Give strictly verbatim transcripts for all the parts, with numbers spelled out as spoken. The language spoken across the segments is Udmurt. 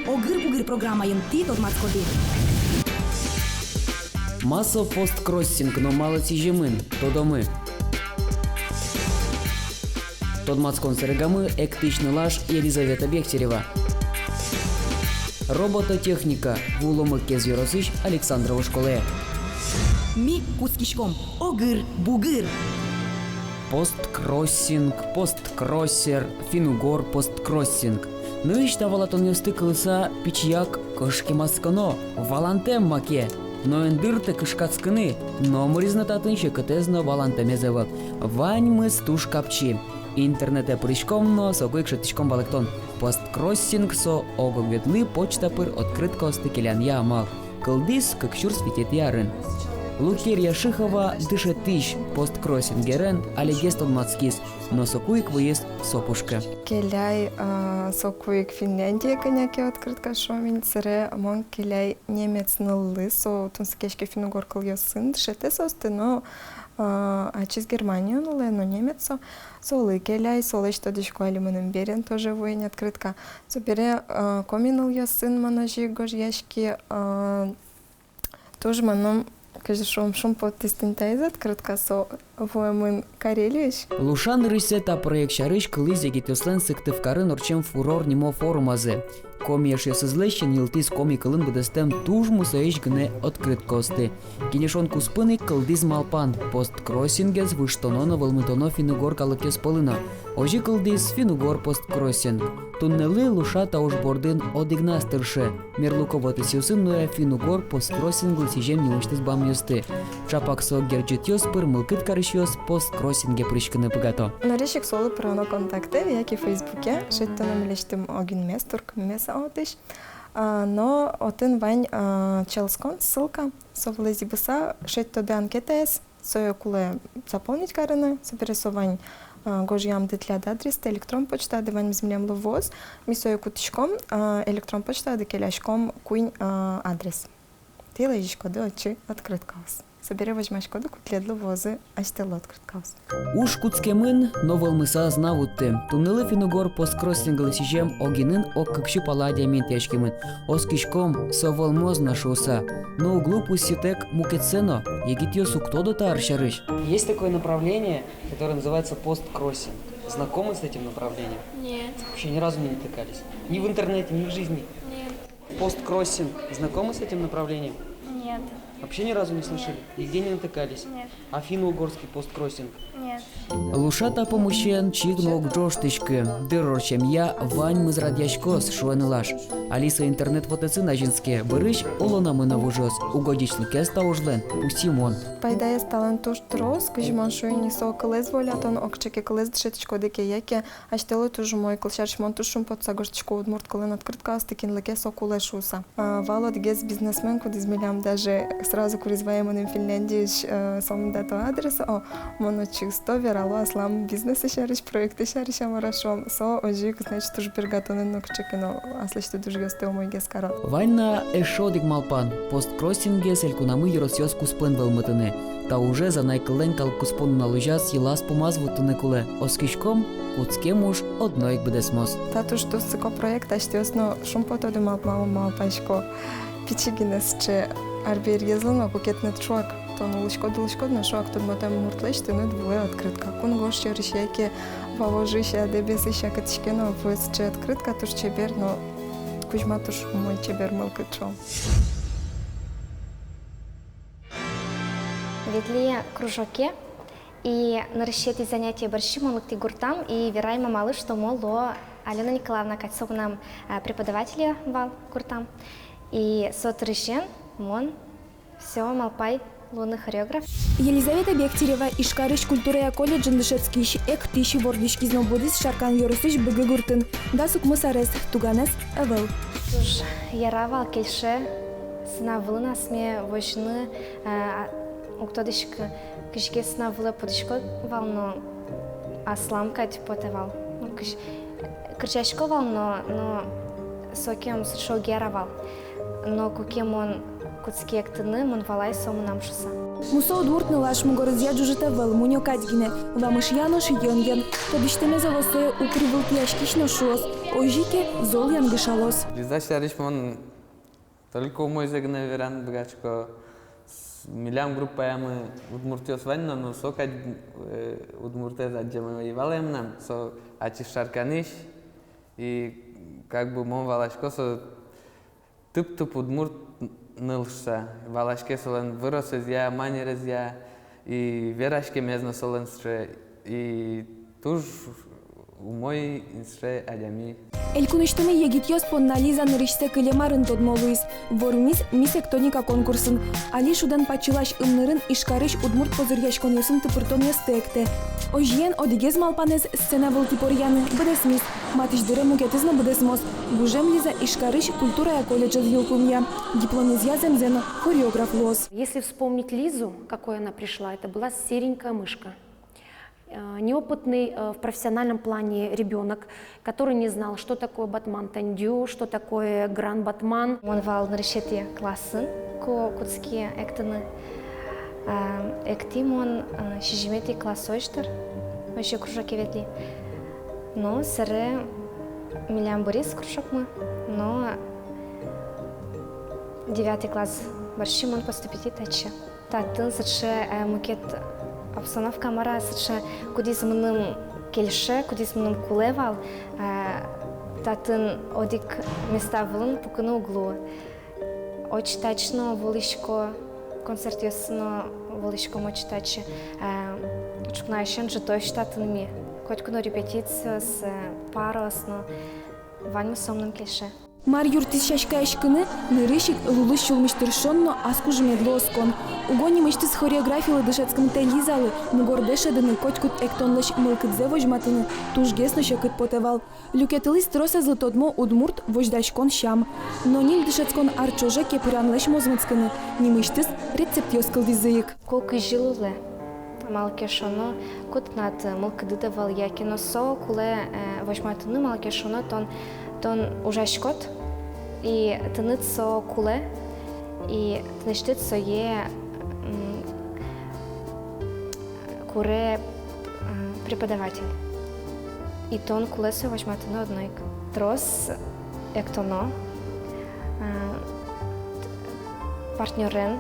«Огыр-бугыр» программаын тӥ тодматскоды. Ма со посткроссинг но малы сӥземын, тодомы. Тодматскон сэрегамы эктӥсь нылаш Елизавета Бехтерева. Робототехника, вуыломы Кез ёросысь Александрово школае. Ми кутскиськом. Огыр-бугыр. Посткроссинг, посткроссер, финн-угор посткроссинг. Нырысь та валатонъёсты кылыса, пичияк кышкемаськоно, валантэм маке. Но эн дыртэ кышкатскыны, номыриз но татын секытэз но валантэмез ӧвӧл. Ваньмыз туж капчи. Интернетэ пыриськом но соку ик шедьтӥськом валэктон: посткроссинг — со ог-огедлы почта пыр открыткаосты келянъя амал. Кылдӥз кык сюрс витетӥ арын. Лукерья Шихова, дышетӥсь, посткроссингерен алигес тодматскиз, но соку ик вуиз со пушкы. Келяй, а, соку ик Финляндие кӧня ке открытка, шуом ини, собере мон келяй немец ныллы, со тунсыкъяське финн-угор кылъёсын, дышетэ соосты, но, а, ачиз Германиын улэ, но немец со. Солы келяй, солэсь тодӥсько, али мыным берен тоже вуэ ини открытка. Собере, а, коми нылъёсын мон озьы ик гожъяськи, а, туж мыным, кызьы шуом, шумпоттӥз тӥни таиз открытка, со вуэмын Карелиысь. Луша нырысьсэ та проект сярысь кылӥз егитъёслэн Сыктывкарын ортчем «Фурор» нимо форумазы. Коми эшъёсызлэсь синйылтӥз коми кылын быдэстэм туж мусоесь гинэ открыткаосты. Кенешон куспын ик кылдӥз малпан посткроссингез выжтоно но вӧлмытоно финн-угор калыкъёс пӧлын но. Озьы кылдӥз финн-угор посткроссинг. Туннэлы Луша та уж бордын одӥгназ тырше. Мерлыко вотэсъёсын нуэ финн-угор посткроссинглы сӥзем нимысьтыз бамъёсты. Чапак со герӟетъёс пыр мылкыд карисьёс посткроссинге пыриськыны быгато. Нырысь ик солы пыроно Контактэ яке Фейсбуке, шедьтоно милесьтым огинмес, туркыммес отысь. А, но отын вань, а, челскон, ссылка, со вылэ зӥбыса шедьтоды анкетаез, сое кулэ заполнить карыны, собере со вань, а, гожъямды тӥляд адресты, электрон почтады, ваньмыз милемлы вуоз, ми сое кутӥськом, а, электрон почтады келяськом куинь, а, адрес. Тӥ лэзиськоды отчы открыткаос. Собере возьмаськоды, ку тӥледлы вуозы асьтэлы открыткаос. Уж кутскемын, но вӧлмыса ӧз на вутты. Туннэлы финн-угор посткроссинглы сӥзем огинын ог кык сю пала адями интыяськемын. Оскиськом, со вӧлмоз на шуыса. Но уг лу пусйытэк мукетсэ но, егитъёс уг тодо та ар сярысь. Есть такое направление, которое называется посткроссинг. Знакомы с этим направлением? Нет. Вообще ни разу не натыкались? Ни в интернете, ни в жизни? Нет. Посткроссинг. Знакомы с этим направлением? Нет. Вообще ни разу не слышали? Нигде не натыкались? Нет. А финно-угорский посткроссинг? Нет. Луша та пумысен чик но уг ӝожтӥськы. Дыр ортчемъя ваньмыз радъяськоз, шуэ нылаш. Али со интернет вотэсын азинске, бӧрысь улонамы но выжоз. Угодьысьлыкез та ужлэн пусйымон. Пайдаез талэн туж трос, кызьы мон шуи ни, со кылэз волятон, огшоры ке кылэз дышетӥськоды ке, яке асьтэлы туж умой, кылсярысь, мон туж шумпотыса гожтӥсько удмурт кылын открыткаосты, кинлы ке со кулэ шуыса. А, вал одӥгез бизнесмен, кудӥз милям даже сразу куриз вае мыным Финляндиысь, э, сомында то адрес, о, мон отчы ысто, верало аслам бизнес сярысь, проект сярысь, а мар-а шуом, со озьы ик, значит, туж бергатонэн но кыӵе ке но аслэсьтыд ужъёсты умойгес каро. Вань на эшшо одӥг малпан: посткроссингез элькунамы ёросъёс куспын вӧлмытыны. Та ужез анай кыллэн калык куспо нуналозяз йылаз-пумаз вуттыны кулэ. Оскиськом, кутскем уж одно ик быдэсмоз. Та туж тунсыко проект, асьтэос но шумпотоды, малпамы, малпасько. Пичи гинэ сыӵе арбериезлы но, куке тыныд шуак, тон улӥськод, улӥськод но шуак тодмотэм муртлэсь тыныд вуэ открытка. Кунгож сьӧрысь яке Вавожысь, Дэбесысь, кытысь ке но вуэ сыӵе открытка, туж чебер но кузьма туж умой, чебер мылкыд, шуом. Ветлӥ кружоке, и нырысетӥ занятие бӧрсьы мон лыктӥ гуртам и верай мамалы, что мон луо Алёна Николаевна кадь, со мынам, а, преподавателе вал гуртам. И со дырысен мон всё, малпай луыны хореограф. Елизавета Бехтерева, Ижкарысь культурая колледжын дышетскись, эктӥсь, вордӥськиз но будӥз Шаркан ёросысь Быги гуртын. Дас укмыс арес, туганэз ӧвӧл. Туж яра вал, кельше сцена вылын асме возьыны, э, а, уг тодӥськы, кызьы ке сцена вылэ пырисько вал но, аслам кадь потэ вал. Ну, кызь-, кырӟасько вал но, но сокем сыӵе уг яра вал. Но куке мон кутски эктыны, мон валай, со мынам шуса. Мусо удмурт нылаш мугорызъя ӝужыт ӧвӧл, мунё кадь гинэ. Вамышъя нош йӧн-йӧн. Тодӥсьтэмез ӧвӧл, сое укыр вылтӥяськись но шуоз. Озьы ке, зол янгышалоз. Лиза сярысь мон только умойзэ гинэ вераны быгатӥсько. С-, милям группаямы удмуртъёс вань но, но со кадь, э, удмуртэз адӟеме ӧй вал мынам, со ачиз Шарканысь. И как бы мон валасько, со тып-тып удмурт ныл шуса. Валаське солэн выросэзъя, манерезъя, и вераськемез но солэн сыӵе, и туж умой сыӵе адями. Элькунысьтымы егитъёс понна Лиза нырысьсэ кылем арын тодмо луиз. Вормиз «Мисс Эктоника» конкурсын. Али шудэн пачылась ымнырын Ижкарысь удмурт позыръяськонъёсын тыпыртонъёсты эктэ. Озьыен, одӥгез малпанэз, сцена вылтӥ поръяны, быдэсмиз. Матысь дыре мукетыз но быдэсмоз. Гужем Лиза Ижкарысь культурая колледжез йылпумъя. Дипломезъя зэмзэ но хореограф луоз. Если вспомнить Лизу, какой она пришла, это была серенькая мышка. Э, неопытный, э, в профессиональном плане ребёнок, который не знал, что такое батман тандю, что такое гран батман. Мон вал нырысетӥ классын, ку кутски эктыны. А, эктӥ мон, э, сизьыметӥ классозь дыр, озьы кружоке ветлӥ. Но сэре милям быриз кружокмы, но девятый класс бӧрсьы мон поступить кари татчы. Татын сыӵе, э, мукет обстановка, мар-а, сыӵе, кудӥз мыным кельше, кудӥз мыным кулэ вал, э, татын одӥг места вылын пукыны уг луы. Отчы-татчы но вуылӥсько, концертъёсы но вуылӥськом отчы-татчы, э, ӵукнаысен ӝытозь татын ми, котьку но репетициос, э, параос но, ваньмыз со мыным кельше. Мар юрттӥз сяськаяськыны? Нырысь ик лулыз сюлмысь тыршон но ас кужымедлы оскон. Уго нимысьтыз хореографилы дышетскымтэ Лизалы мугордэ шӧдыны, котькуд эктонлэсь мылкыдзэ возьматыны тужгес но секыт потэ вал. Люкетылӥз тросэзлы тодмо удмурт возьдаськон сям. Но ньыль дышетскон ар ӵоже кепыранлэсь мозмытскыны нимысьтыз рецептъёс кылдӥзы ик. Ку кызьы луэ, малы ке шуоно, ку тынад мылкыдыд ӧвӧл, яке но со кулэ, э, возьматыны, малы ке шуоно, тон, тон ужаськод, и тыныд со кулэ, и тынэсьтыд сое, м, куре, э, преподаватель. И тон кулэ сое возьматыны одно ик. Трос эктоно, э, партнёрен,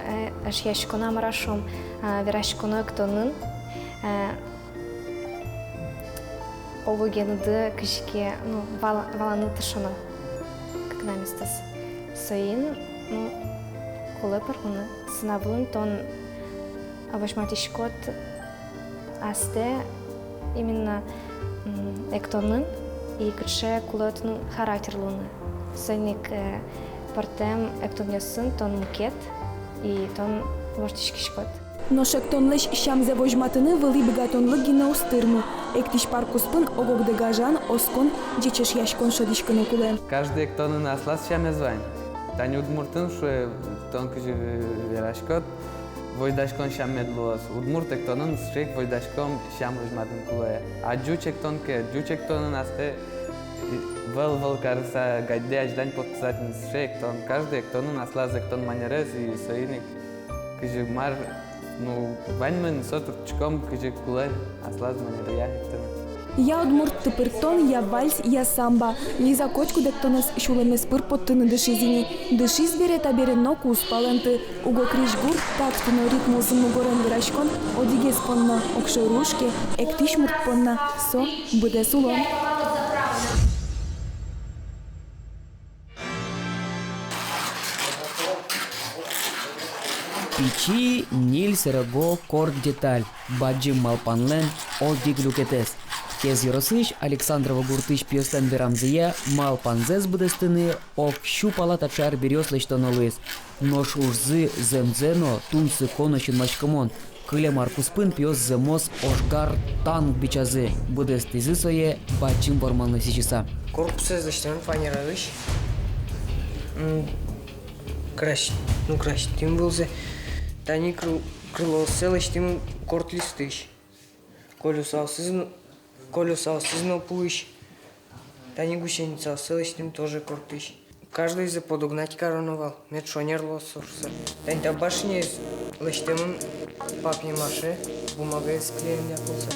э, эшъяськоно, мар-а шуом, э, вераськоно эктонын, э, ог-огеныды кызьы ке, ну, вала-, валаны тыршоно кыкнаместэс. Соин, ну, кулэ пӧрмыны. Сцена вылын тон возьматӥськод астэ именно, м, эктонын и кыӵе кулэ отын характер луыны. Соин ик, э, пӧртэм эктонъёсын тон мукет, и тон воштӥськиськод. Нош эктонлэсь сямзэ возьматыны вылӥ быгатонлык гинэ уз тырмы. Эктӥсь пар куспын ог-огдэ гажан, оскон, ӟеч эшъяськон шӧдӥськыны кулэ. Каждый эктонын аслаз сямез вань. Тани удмуртын шуэ, тон кызьы вераськод, возьдаськон сям мед луоз. Удмурт эктонын сыӵе ик возьдаськон сям возьматыны кулэ. А ӟуч эктон ке, ӟуч эктонын астэ вӧл-вӧл карыса, гадьдэ азьлань поттыса тӥни сыӵе эктон. Каждый эктонын аслаз эктон манерез, и соин ик кызьы мар, ну, ваньмы ни со туртчиськом, кызьы кулэ аслаз манеръя эктыны. Я удмурт тыпыртон, я вальс, я самба. Лиза котькуд эктонэз сюлэмез пыр поттыны дышиз ини. Дышиз бере, табере но куспалэнты. Уго крезьгур, такт но ритмъёсын мугорен вераськон одӥгез понна, огшоры уж ке, эктӥсь мурт понна со быдэс улон. Пичи ньыль сэрего корт деталь, бадӟым малпанлэн одӥг люкетэз. Кез ёросысь Александрово гуртысь пиослэн верамзыя, малпанзэс быдэстыны ог сю пала таӵе арбериос лэсьтоно луиз. Нош ужзы зэмзэ но тунсыко но синмаськымон. Кылем ар куспын пиос зэмос ожгар танк бичазы, быдэстӥзы сое бадӟым вормонлы сӥзьыса. Корпусэз лэсьтӥм фанераысь. М, крась-, ну, красьтӥм вылзэ. Тани крыл-, крылоссэ лэсьтӥм корт листысь. Колёсаосыз но, колёсаосыз но пуысь. Тани гусеницаоссэ лэсьтӥм тоже кортысь. Каждойзэ подогнать кароно вал, мед шонер луоз со шуса. Тани та башняез лэсьтэмын папье-маше, бумагаез клеен япылса.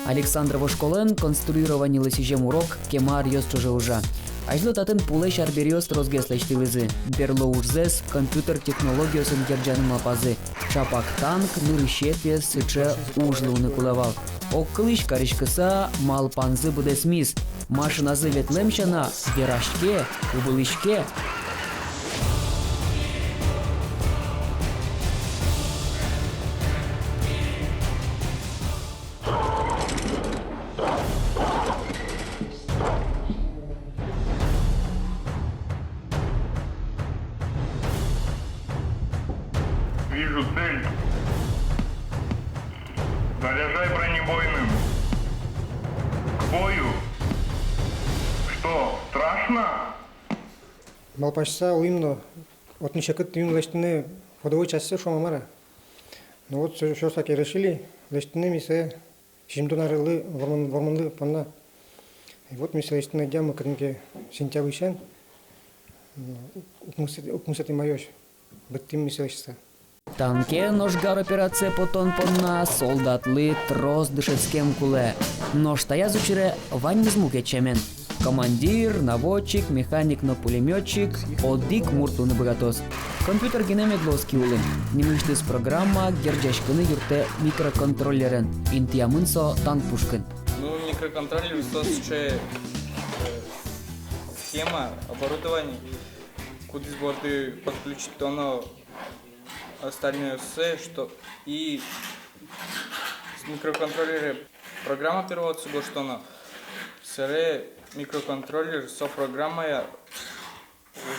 Александрово школаын конструированилы сӥзем урок кема аръёс ӵоже ужа. Азьло татын пулэсь арбериос тросгес лэсьтылӥзы. Берло ужзэс компьютер технологиосын герӟаны малпазы. Ӵапак танк нырысетӥез сыӵе уж луыны кулэ вал. Огкылысь кариськыса, малпанзы быдэсмиз. Машиназы ветлэм сяна, вераське, кубылӥське. Вижу цель. Заряжай бронебойным. К бою. Что, страшно? Малпаськыса улӥм но, отын секыт ини лэсьтыны ходовой частьсэ, шуом-а, мар-а. Ну вот, всё, всё ж таки решили лэсьтыны ми сое сизьымдон арлы вормон-, вормонлы понна. И вот ми сое лэсьтыны лыдъямы кытын ке сентябрьысен, м, укмыс-, укмысэтӥ майозь быдтӥм ми сое лэсьтыса. Танкен ожгар операцие потон понна солдатлы трос дышетскем кулэ. Нош таяз учыре ваньмыз мукет сямен. Командир, наводчик, механик но пулемётчик одӥг мурт луыны быгатоз. Компьютер гинэ мед луоз киулын. Нимысьтыз программа герӟаськыны юрттэ микроконтроллерен. Интыямын со танк пушкын. Ну, микроконтроллер со сыӵе, э, схема, оборудование, кудӥз борды подключить кароно остальное всё, что и с микроконтроллера программа переводится, го, что оно. Собере микроконтроллер со программая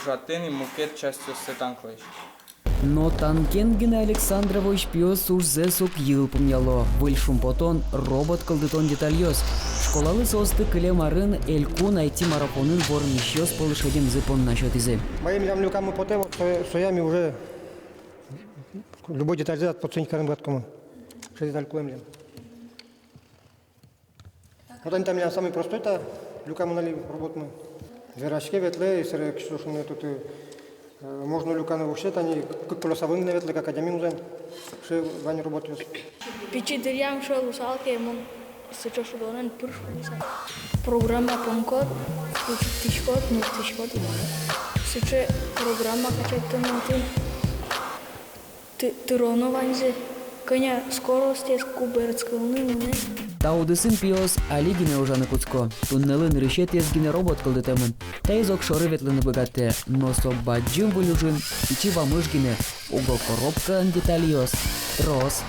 ужатыны мукет частьёссэ танклэсь. Но танкен гинэ Александровоысь пиос ужзэс уг йылпумъяло. Выль шумпотон — робот кылдытон детальёс. Школалы соосты кылем арын элькун айти-марафонын вормисьёс пӧлы шедемзы понна сётӥзы. Мае милям люкамы потэ, вот со-, соя ми уже любой детальзэ отпоценить карыны быгатӥськомы. Сыӵе деталь кулэ милям. Вот тани та милям самый простой та люкамы али роботмы. Вераське, ветлэ, и собере кыӵе ке шуоно, тут, э, можно люканы вообще, тани кык полоса вылын но ветлэ, как адями музъем. Сыӵе вань роботъёс. Пичи дыръям сыӵе луысал ке, мон сыӵе шудонэн пыр шудӥсько. Программа понӥськод, включить кариськод, нюртӥськод и вал. Сыӵе программа качать кароно отын. Ты-, тыроно ваньзэ, кӧня скоростез, ку берытскылыны мынэ. Та удысын пиос али гинэ ужаны кутско. Туннэлы нырысетӥез гинэ робот кылдытэмын. Таиз огшоры ветлыны быгатэ, но со бадӟым выль ужын пичи вамыш гинэ, уго коробкаын детальёс трос.